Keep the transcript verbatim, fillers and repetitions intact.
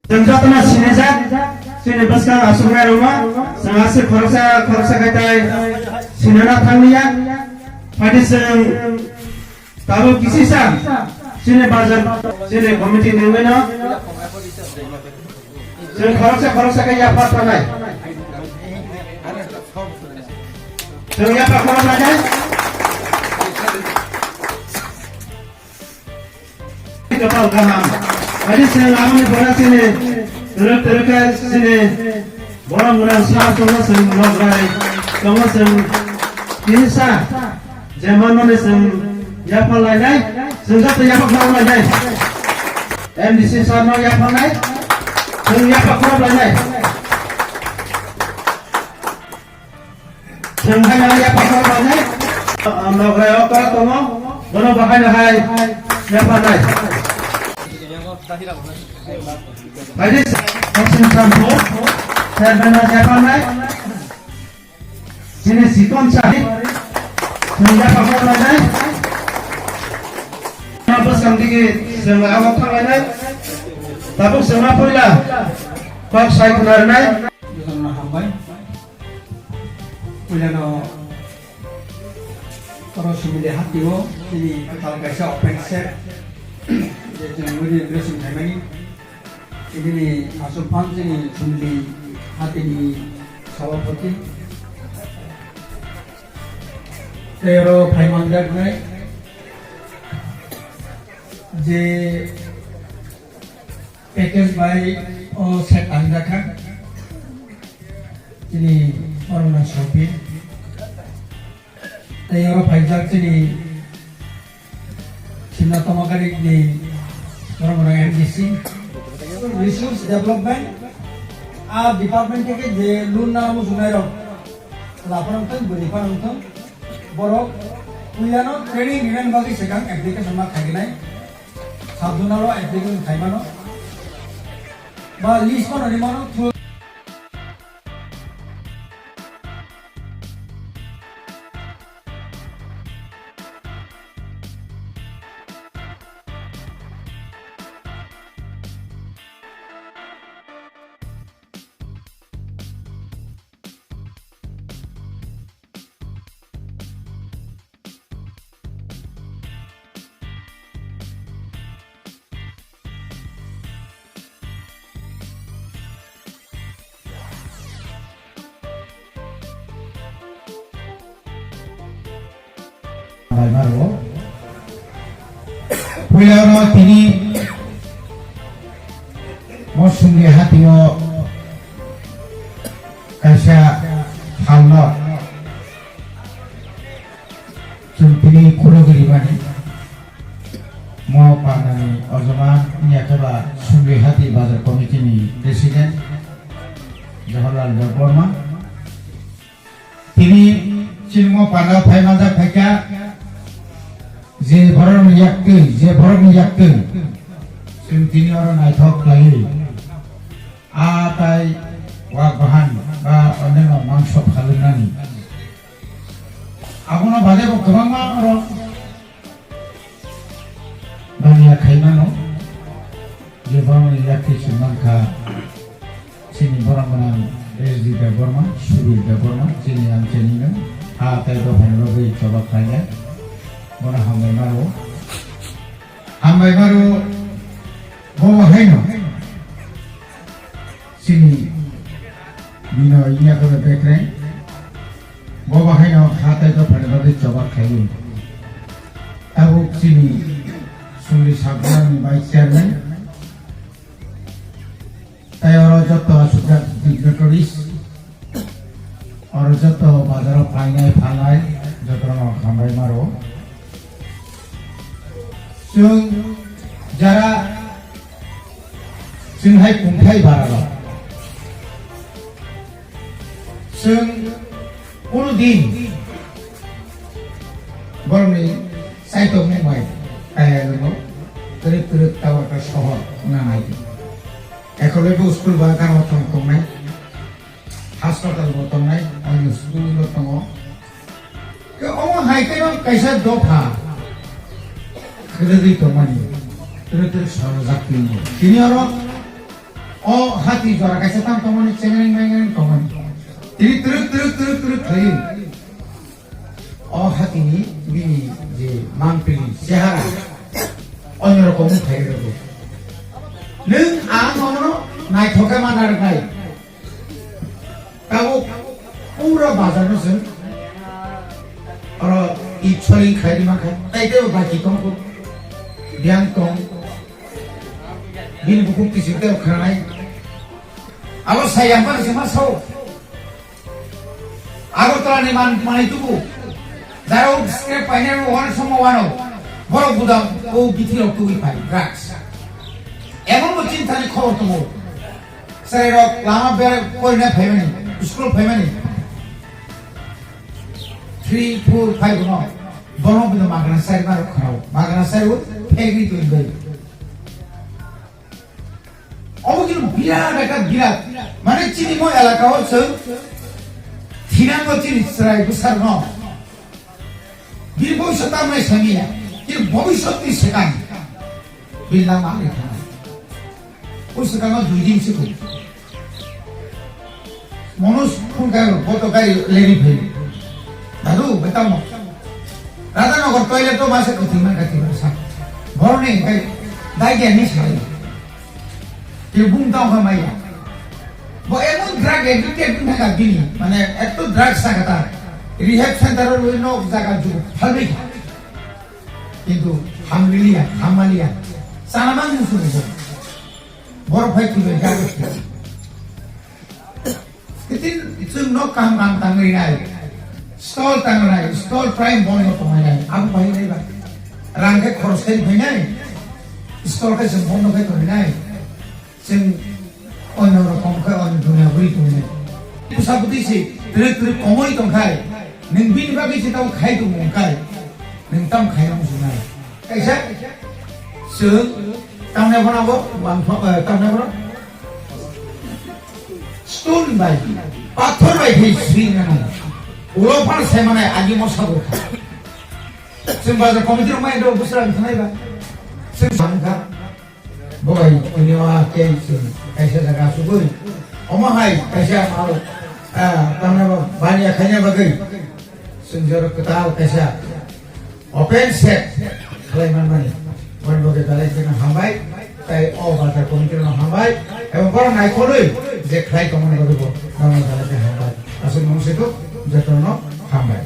Chwng jotono sinijak, chini bwskang achuknai rokno chwng aswk khoroksa khoroksa khai tai sinana thanglia. Phaidi chwng tabuk kisisa chini bazar, chini committee ni wngwi no chwng khoroksa khoroksa khe yapha thanai. Chwng yapha khorok lainai. Kapal kaham. Adi chwng aboni pora chini, teruk teruk khe chini borok mwnang sa tongo chwng nokrai, tongo chwng kisa, je manmani chwng yapha lainai, chwng joto yapha khorok lainai. M D C sir no yapha nai, chwng yapha khorok lainai. Chwng hai nai yapha khorok lainai. Nokrai o kok tongo, bono bo hai nai yapha nai. Hai di, Kosim Sampur, chairman no yapha nai. Chini Sikon Sahib, chwng yapha khorok lainai. Bwskang digi chwng abo thang lainai. Tabuk chwng ma puila kok sai khna rwnai. Jotono hambai. Puilano oro Sumili hatio chini kwtal kaisa open set je chwng nini dressing khaimani. Chini aswk phan chini Sumili hatini sabhapati. Tei oro phai manjaknai je package bai o set tangjak kha. Chini Orona Sopi. Tei oro phaijak chini Simna Tomakari ni Orona M D C. Resource development a department theke je loan na musunai rok laphang thang, bwrwi phang thang, borok puilano training rinani bagwi swkang application ma khaiginai. Sabjuna ro application khaimano. Ba list mano rimano through. Bai maro. Puila oro tini Mosumni hatio kaisa halno chwng tini khulugwi rimani. Mo panani ojoma wngya khe ba Sumli Hati Bazar Committee ni President Jawaharlal Debbarma. Tini chini mo panda phai manjak phaikha je borokni yaktwi, je borokni yaktwi chwng tini oro naithok khlaiwi. A tai wak bahan ba oneno mangso phalwnani. Abono bade bo kwbangma oro baniya khaimano, je borokni yakti chwng mankha, chini borok gwnang S D Debbarma, Subir Debbarma, chini yang chenino, ha tai dophani bagwi choba khlainai, bono hambai maro. Hambai maro, bo haino. Chini bino inya kono bekreng. Bo bahaino ha tai dophani bagwi choba khlaiwi. Tabuk chini Sumli Sabjani Vice Chairman. Tai oro joto asukjak dignitaries. Oro joto bazaro phainai phalnai jotono hambai maro. Chwng jara chwng hai kungthai bara rok. Chwng kuno din borokni saitokmung bai kaya rwgo. Kwrwk kwrwk tower ka sohor wngna nai. Ekhorlai bo school ba gana thang tongnai. Hospital bo tongnai, onyo school bo tongo. Ke omo hai khe no kaisa dopha khwlwgwi tongmani, twrwk twrwk swnamjak twi. Tini oro O hati jora kaisa tam tongmani chengreng mengreng tongmani. Tini twrwk twrwk twrwk twrwk khlaiwi. O hatini bini je mangpili chehara onyo rokom khlaiwi rwgo. Nwng ang omono naithok khe ma narwknai. Tabuk pura bazar no chwng oro ipsoli khlai di mankha. Tai tei baki tong kho. Biyang tong. Bini bukhuk tising tei khanai. Abo sai yang bar se ma sao. Agartala ni man manai tubu. Daro scrap painai ro wan somo wano. Borok budam o bithi rok tugui pai drugs. Emon bo chini thani khobor tongo. Chwrairok lama bera porina phaimani, school phaimani. Three, four, five no. Borok bini magana sai ma rok kharao. Magana sai o phegri twi bai. Obo kino birat ekta birat. Mane chini mo elaka o chwng thinango chini chwrai bwsarno. Bini bhobishyot tamnai samiya. Kino bhobishyot ni swkang. Bini lama ani thangna. O swkango dui din se koi. Manoj phone khe bo to gari leri phai. Dadu, bai tamo. Radhanagar toilet to masa kwthwi man kati man sa. Borni kai dai gyan ni sai. Ke bum tamo kha maya. Bo emon drug addicted bini thaka bini. Mane ekto drug sakata. Rehab center ro loi nok jaga jugo phalbi kha. Kintu hamliya, hamaliya. Sana mang musu musu. Borok phai thwi bai jago. Kitin chwng nok kaham kaham tangwi nai. Stall tangwi nai, stall prime bondo tongwi nai. Abo bai nai ba. Rang khe khoros khai phai nai. Stall khe chwng bondo khai tongwi nai. Chwng onno rokom khe onno dunia bui tongwi nai. Bwsa bwtwi se twrwk twrwk komoi tongkhai. Nwng bini bagwi se tamo khai tongmung kai. Nwng tamo khai nang sunai. Kaisa chwng tamne bono bo wangthok, eh, tamne bono stone bai, pathor bai khai swi nang. Ulo pan se mane agi mosa bo kha. Chwng bazar committee rok mai do busra thanai ba. Chwng sangkha. Bo bai, onyo a khe chwng kaisa jaga asugwi. Omo hai kaisa mal, ah, tamna ba, baniya khaina bagwi. Chwng jora kwtal kaisa open set khlai manmani. Boni bagwi belai kheno hambai. Tai o bazar committee no hambai. Ebong borok naikolwi je khlai tongmani bagwi bo nangma belai khe hambai. Aswk nung se to jotono hambai.